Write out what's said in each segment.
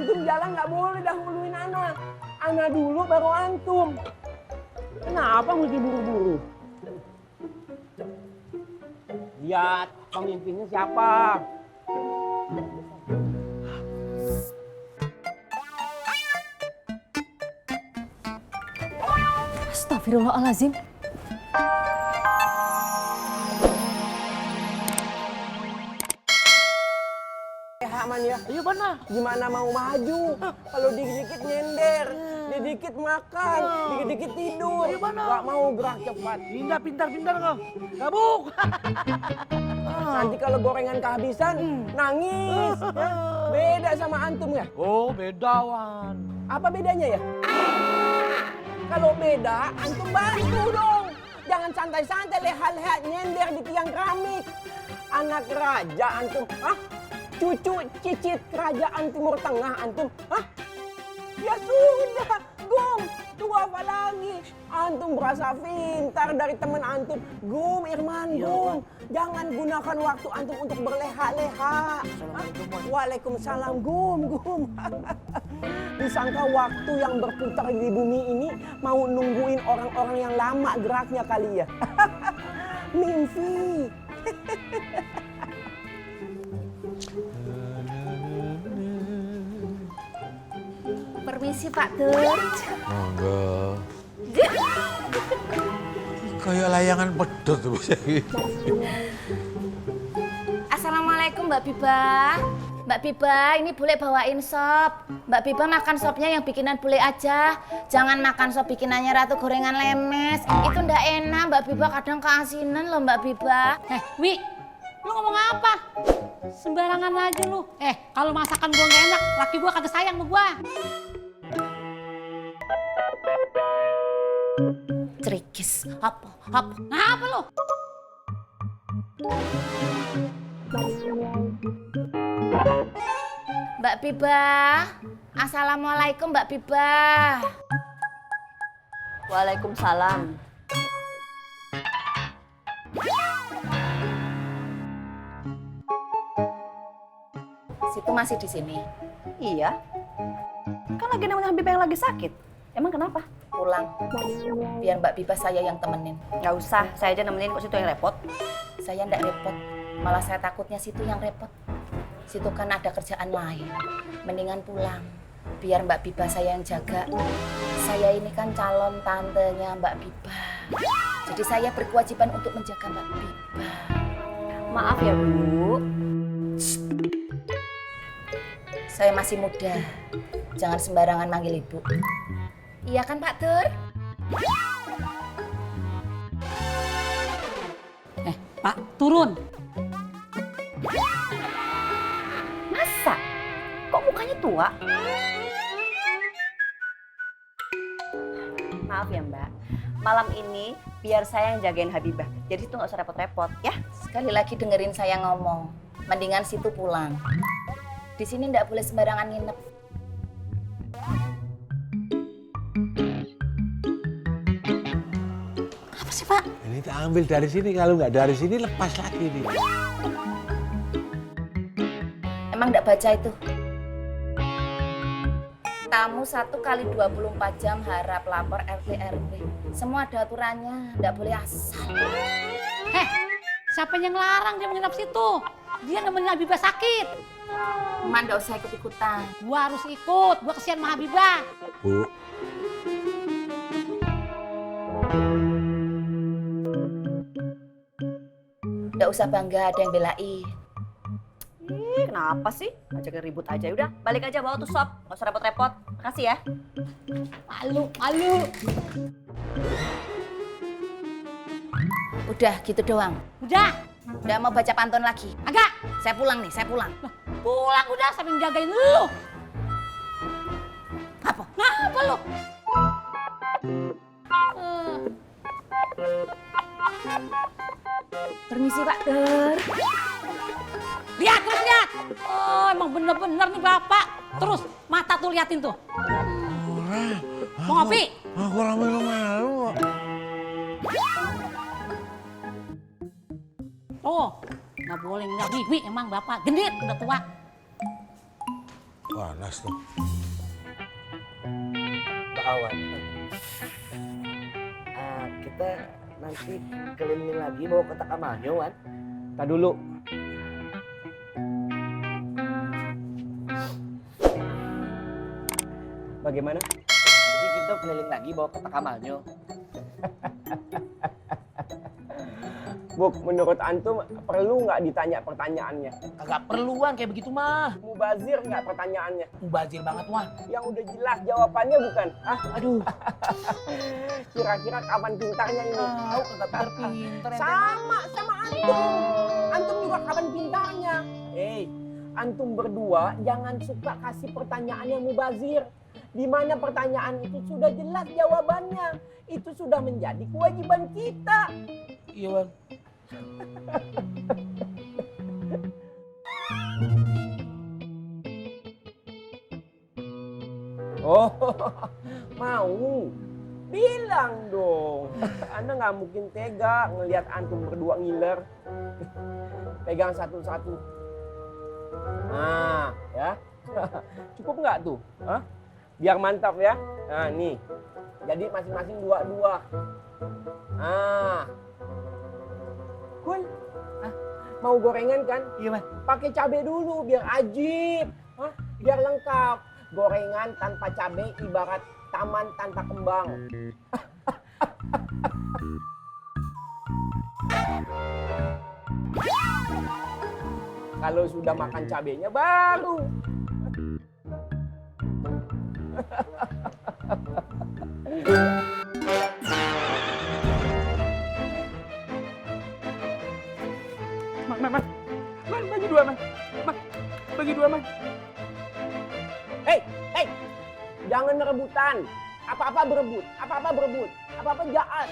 Antum jalan nggak boleh dahuluin ana. Ana dulu baru antum. Kenapa mesti buru-buru? Lihat pemimpinnya siapa? Astagfirullahaladzim. Aman ya? Iya benar. Gimana mau maju? Kalau dikit-dikit nyender, dikit makan, dikit-dikit tidur. Iya benar. Gak mau gerak cepat. Pintar kau. Gabuk. Nanti kalau gorengan kehabisan, nangis. Ya. Beda sama antum ya? Oh beda Wan. Apa bedanya ya? Kalau beda, antum bantu dong. Jangan santai-santai leha-leha nyender di tiang keramik. Anak raja antum, hah? Cucu cicit kerajaan Timur Tengah antum, hah? Ya sudah, Gum, tunggu apa lagi? Antum berasa pintar dari teman antum. Gum, Irman, Gum. Jangan gunakan waktu antum untuk berleha-leha. Waalaikumsalam, Gum. Disangka waktu yang berputar di bumi ini mau nungguin orang-orang yang lama geraknya kali ya. Mimpi. Permisi Pak Dur. Monggo. Kayak layangan pedot tuh. Assalamualaikum Mbak Biba. Mbak Biba, ini boleh bawain sop. Mbak Biba makan sopnya yang bikinan bule aja. Jangan makan sop bikinannya Ratu Gorengan Lemes. Itu ndak enak, Mbak Biba kadang keasinan loh Mbak Biba. Wi, lu ngomong apa? Sembarangan aja lu. Kalau masakan gua nggak enak, laki gua kagak sayang sama gua. Cerikis. Apa? Ngapa lu? Mbak Biba. Assalamualaikum Mbak Biba. Waalaikumsalam. Situ masih di sini. Iya. Kan lagi nemenin Habibah yang lagi sakit. Emang kenapa? Pulang. Biar Mbak Biba saya yang temenin. Nggak usah, saya aja nemenin kok situ yang repot. Saya ndak repot. Malah saya takutnya situ yang repot. Situ kan ada kerjaan lain. Mendingan pulang. Biar Mbak Biba saya yang jaga. Saya ini kan calon tantenya Mbak Biba. Jadi saya berkewajiban untuk menjaga Mbak Biba. Maaf ya Bu. Saya masih muda. Jangan sembarangan manggil ibu. Iya kan Pak Tur? Pak, turun. Masa? Kok mukanya tua? Maaf ya Mbak. Malam ini biar saya yang jagain Habibah. Jadi itu nggak usah repot-repot ya. Sekali lagi dengerin saya ngomong. Mendingan situ pulang. Di sini ndak boleh sembarangan nginep. Apa sih Pak? Ini kita ambil dari sini, kalau nggak dari sini lepas lagi nih. Emang ndak baca itu? Tamu 1 kali 24 jam harap lapor RT RW. Semua ada aturannya, ndak boleh asal. Siapa yang larang dia menginap situ? Dia nemenin Habibah sakit. Emak ndak usah ikut-ikutan. Gua harus ikut, gua kesian sama Habibah. Bu, Ndak usah bangga ada yang belain. Kenapa sih? Ngajakin ribut aja. Udah, balik aja bawa tuh sop. Nggak usah repot-repot. Makasih ya. Malu. Udah gitu doang. Udah, Ndak mau baca pantun lagi. agak. Saya pulang nih, saya pulang. Pulang udah sambil jagain lu. Apa? Ngapa lu? Permisi Pak Tur. Lihat, terus lihat. Oh, emang bener-bener nih Bapak. Terus mata tuh liatin tuh. Mau ngopi? aku malu-malu. Oh, nggak boleh nggak Wi, emang Bapak gendit udah tua. Panas tuh. Pak Awan. Kita nanti keliling lagi bawa kotak amalnya, Wan. Tak dulu. Bagaimana? Jadi kita keliling lagi bawa kotak amalnya. Buk, menurut antum perlu nggak ditanya pertanyaannya? Kagak perluan kayak begitu mah. Mubazir nggak pertanyaannya? Mubazir banget wah. Yang udah jelas jawabannya bukan? Ah, Aduh. kira-kira kapan pintarnya ini? Tahu kagak pinter-pinter ente mah. Sama antum. Antum juga kapan pintarnya? Antum berdua jangan suka kasih pertanyaan yang mubazir. Di mana pertanyaan itu sudah jelas jawabannya. Itu sudah menjadi kewajiban kita. Iya, Wan. Oh, mau. Bilang dong. Anda nggak mungkin tega ngelihat antum berdua ngiler. Pegang satu-satu. Nah, ya. Cukup nggak tuh? Hah? Biar mantap ya. Nah, nih. Jadi masing-masing dua-dua. Ah. Cool. Hah? Mau gorengan kan? Iya, Wan. Pakai cabai dulu biar ajib. Hah? Biar lengkap. Gorengan tanpa cabai ibarat taman tanpa kembang. Kalau sudah makan cabenya baru. Man, bagi dua, Man. Bagi dua, Man. Hei, jangan rebutan. Apa-apa berebut, apa-apa jahat.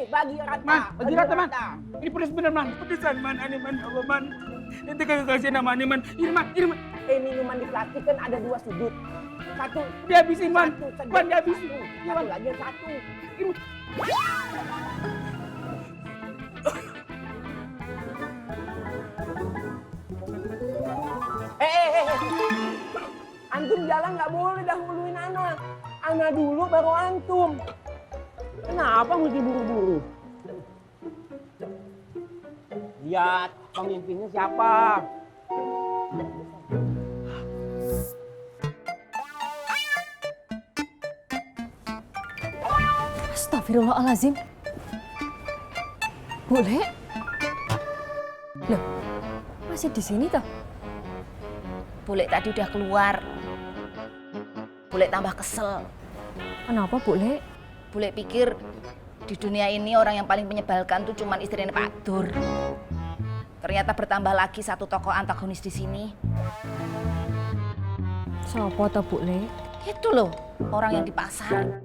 Bagi rata. Man, bagi rata, Man. Ini pedes bener, Man. Pedesan, Man. Aneh, Man. Allah, Man. Ente kagak kasih nama aneh, Man. Ini, Man. Minuman di plastik kan ada dua sudut. Satu. Dihabisin, Man. Satu saja. Man, dihabisin. Satu lagi satu. Antum jalan nggak boleh dahuluin Ana. Ana dulu baru antum. Kenapa mesti buru-buru? Lihat pemimpinnya siapa. Astagfirullahaladzim. Boleh? Loh, masih di sini toh? Bule tadi udah keluar. Bule tambah kesel. Kenapa boleh? Bule pikir di dunia ini orang yang paling menyebalkan tuh cuman istrinya Pak Dur. Ternyata bertambah lagi satu tokoh antagonis di sini. Sopo toh boleh? Itu loh, orang yang di pasar.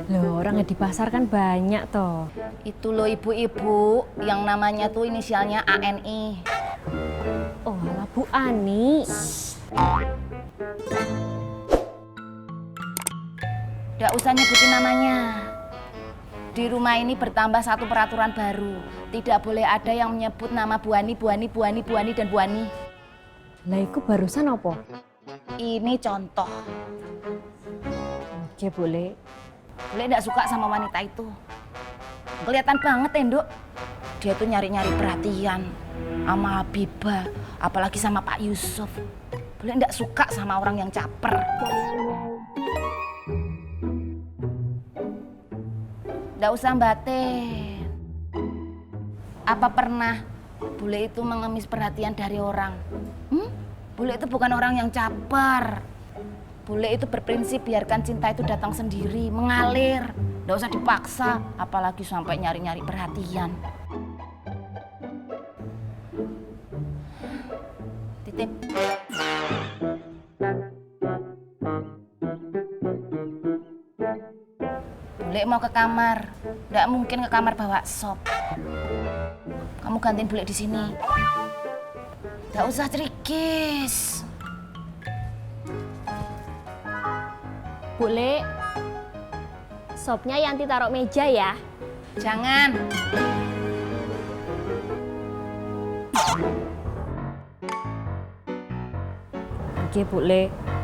Loh, orang yang di pasar kan banyak toh. Itu loh ibu-ibu yang namanya tuh inisialnya ANI. Oh, alah Bu Ani. Nggak usah nyebutin namanya. Di rumah ini bertambah satu peraturan baru. Tidak boleh ada yang menyebut nama Bu Ani, dan Bu Ani. Lah iku barusan apa? Ini contoh. Oke, boleh. Bule nggak suka sama wanita itu. Kelihatan banget ya, Nduk. Dia tuh nyari-nyari perhatian sama Habibah, apalagi sama Pak Yusuf. Bule nggak suka sama orang yang caper. Nggak usah batin. Apa pernah Bule itu mengemis perhatian dari orang? Bule itu bukan orang yang caper. Bule itu berprinsip biarkan cinta itu datang sendiri, mengalir. Nggak usah dipaksa, apalagi sampai nyari-nyari perhatian. Titip. Bule mau ke kamar, nggak mungkin ke kamar bawa sop. Kamu gantiin Bule di sini. Nggak usah cerikis. Boleh. Sopnya Yanti taruh meja ya. Jangan. lagi Bu Le.